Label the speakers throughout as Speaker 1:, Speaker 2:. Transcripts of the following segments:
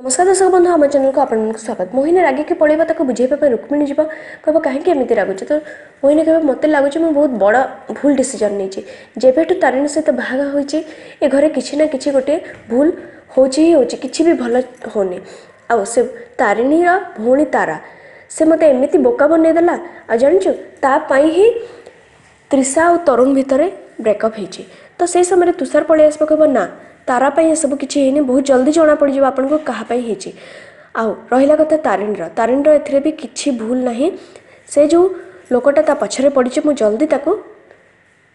Speaker 1: ନମସ୍କାର ଦର୍ଶକ ବନ୍ଧୁ, ଆମ ଚ୍ୟାନେଲକୁ ଆପଣଙ୍କୁ ସ୍ୱାଗତ। ମୋହିନୀ ରାଗିକି ପଳେଇବ, ତାକୁ ବୁଝେଇବା ପାଇଁ ରୁକ୍ମିଣୀ ଯିବ। କହିବ, କାହିଁକି ଏମିତି ରାଗୁଛ? ତ ମୋହିନୀ କହିବ, ମୋତେ ଲାଗୁଛି ମୁଁ ବହୁତ ବଡ଼ ଭୁଲ ଡିସିଜନ୍ ନେଇଛି। ଯେବେଠୁ ତାରିଣୀ ସହିତ ବାହାଘର ହୋଇଛି, ଏ ଘରେ କିଛି ନା କିଛି ଗୋଟିଏ ଭୁଲ ହେଉଛି ହିଁ ହେଉଛି, କିଛି ବି ଭଲ ହେଉନି। ଆଉ ସେ ତାରିଣୀର ଭଉଣୀ ତାରା, ସେ ମୋତେ ଏମିତି ବୋକା ବନେଇଦେଲା। ଆଉ ଜାଣିଛୁ, ତା ପାଇଁ ହିଁ ତ୍ରିଷା ଆଉ ତରୁଣ ଭିତରେ ବ୍ରେକଅପ୍ ହେଇଛି। ତ ସେଇ ସମୟରେ ତୁଷାର ପଳେଇ ଆସିବ, କହିବ, ନା, ତାରା ପାଇଁ ଏସବୁ କିଛି ହେଇନି, ବହୁତ ଜଲ୍ଦି ଜଣାପଡ଼ିଯିବ ଆପଣଙ୍କୁ କାହା ପାଇଁ ହେଇଛି। ଆଉ ରହିଲା କଥା ତାରିଣୀର, ତାରିଣୀର ଏଥିରେ ବି କିଛି ଭୁଲ ନାହିଁ। ସେ ଯେଉଁ ଲୋକଟା ତା ପଛରେ ପଡ଼ିଛି, ମୁଁ ଜଲ୍ଦି ତାକୁ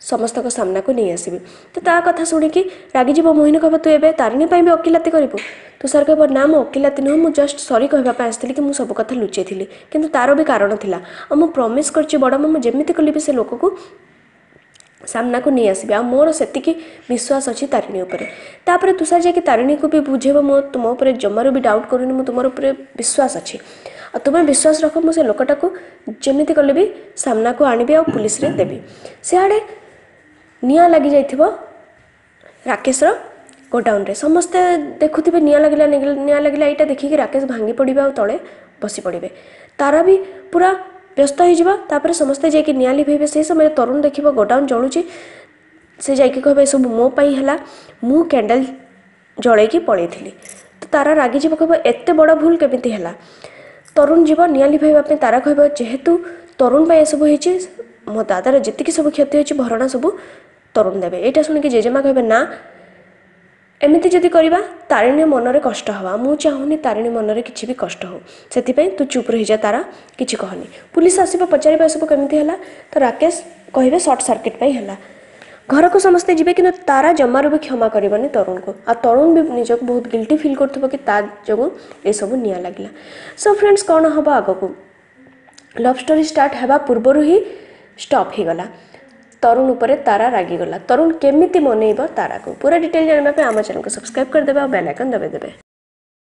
Speaker 1: ସମସ୍ତଙ୍କ ସାମ୍ନାକୁ ନେଇ ଆସିବି। ତ ତା କଥା ଶୁଣିକି ରାଗିଯିବ ମୋହିନୀ, କହିବ, ତୁ ଏବେ ତାରିଣୀ ପାଇଁ ବି ଓକିଲାତି କରିବୁ? ତୁଷାର କହିବ, ନା, ମୁଁ ଓକିଲାତି ନୁହଁ, ମୁଁ ଜଷ୍ଟ ସରି କହିବା ପାଇଁ ଆସିଥିଲି କି ମୁଁ ସବୁ କଥା ଲୁଚେଇଥିଲି, କିନ୍ତୁ ତାର ବି କାରଣ ଥିଲା। ଆଉ ମୁଁ ପ୍ରମିସ୍ କରିଛି ବଡ଼, ମୁଁ ଯେମିତି କଲି ବି ସେ ଲୋକକୁ ସାମ୍ନାକୁ ନେଇ ଆସିବି, ଆଉ ମୋର ସେତିକି ବିଶ୍ୱାସ ଅଛି ତାରିଣୀ ଉପରେ। ତାପରେ ତୁଷାର ଯାଇକି ତାରିଣୀକୁ ବି ବୁଝେଇବ, ମୁଁ ତୁମ ଉପରେ ଜମାରୁ ବି ଡାଉଟ୍ କରୁନି, ମୁଁ ତୁମର ଉପରେ ବିଶ୍ୱାସ ଅଛି, ଆଉ ତୁମେ ବିଶ୍ୱାସ ରଖ, ମୁଁ ସେ ଲୋକଟାକୁ ଯେମିତି କଲେ ବି ସାମ୍ନାକୁ ଆଣିବି ଆଉ ପୁଲିସରେ ଦେବି। ସିଆଡ଼େ ନିଆଁ ଲାଗିଯାଇଥିବ ରାକେଶର ଗୋଡାଉନରେ। ସମସ୍ତେ ଦେଖୁଥିବେ ନିଆଁ ଲାଗିଲା, ନିଆଁ ଲାଗିଲା। ଏଇଟା ଦେଖିକି ରାକେଶ ଭାଙ୍ଗି ପଡ଼ିବେ ଆଉ ତଳେ ବସି ପଡ଼ିବେ। ତାରା ବି ପୁରା ବ୍ୟସ୍ତ ହେଇଯିବ। ତାପରେ ସମସ୍ତେ ଯାଇକି ନିଆଁ ଲିଭେଇବେ। ସେଇ ସମୟରେ ତରୁଣ ଦେଖିବ ଗୋଡାଉନ୍ ଜଳୁଛି। ସେ ଯାଇକି କହିବ, ଏସବୁ ମୋ ପାଇଁ ହେଲା, ମୁଁ କ୍ୟାଣ୍ଡେଲ୍ ଜଳେଇକି ପଳେଇଥିଲି। ତ ତାରା ରାଗିଯିବ, କହିବ, ଏତେ ବଡ଼ ଭୁଲ କେମିତି ହେଲା? ତରୁଣ ଯିବ ନିଆଁ ଲିଭେଇବା ପାଇଁ। ତାରା କହିବ, ଯେହେତୁ ତରୁଣ ପାଇଁ ଏସବୁ ହେଇଛି, ମୋ ଦାଦାର ଯେତିକି ସବୁ କ୍ଷତି ହେଇଛି ଭରଣା ସବୁ ତରୁଣ ଦେବେ। ଏଇଟା ଶୁଣିକି ଜେଜେମା କହିବେ, ନା, ଏମିତି ଯଦି କରିବା ତାରିଣୀ ମନରେ କଷ୍ଟ ହେବ, ମୁଁ ଚାହୁଁନି ତାରିଣୀ ମନରେ କିଛି ବି କଷ୍ଟ ହଉ, ସେଥିପାଇଁ ତୁ ଚୁପ୍ ରହିଯା ତାରା, କିଛି କହନି। ପୁଲିସ ଆସିବ, ପଚାରିବ ଏସବୁ କେମିତି ହେଲା? ତ ରାକେଶ କହିବେ ସର୍ଟ ସର୍କିଟ୍ ପାଇଁ ହେଲା। ଘରକୁ ସମସ୍ତେ ଯିବେ, କିନ୍ତୁ ତାରା ଜମାରୁ ବି କ୍ଷମା କରିବନି ତରୁଣକୁ, ଆଉ ତରୁଣ ବି ନିଜକୁ ବହୁତ ଗିଲ୍ଟି ଫିଲ୍ କରୁଥିବ କି ତା ଯୋଗୁଁ ଏସବୁ ନିଆଁ ଲାଗିଲା। ସୋ ଫ୍ରେଣ୍ଡସ୍, କ'ଣ ହେବ ଆଗକୁ? ଲଭ୍ ଷ୍ଟୋରି ଷ୍ଟାର୍ଟ ହେବା ପୂର୍ବରୁ ହିଁ ଷ୍ଟପ୍ ହେଇଗଲା। ତରୁଣ ଉପରେ ତାରା ରାଗିଗଲା। ତରୁଣ କେମିତି ମନେଇବ ତାରାକୁ? ପୁରା ଡିଟେଲ୍ ଜାଣିବା ପାଇଁ ଆମ ଚ୍ୟାନେଲକୁ ସବସ୍କ୍ରାଇବ୍ କରିଦେବେ ଆଉ ବେଲ୍ ଆଇକନ୍ ଦବାଇ ଦେବେ।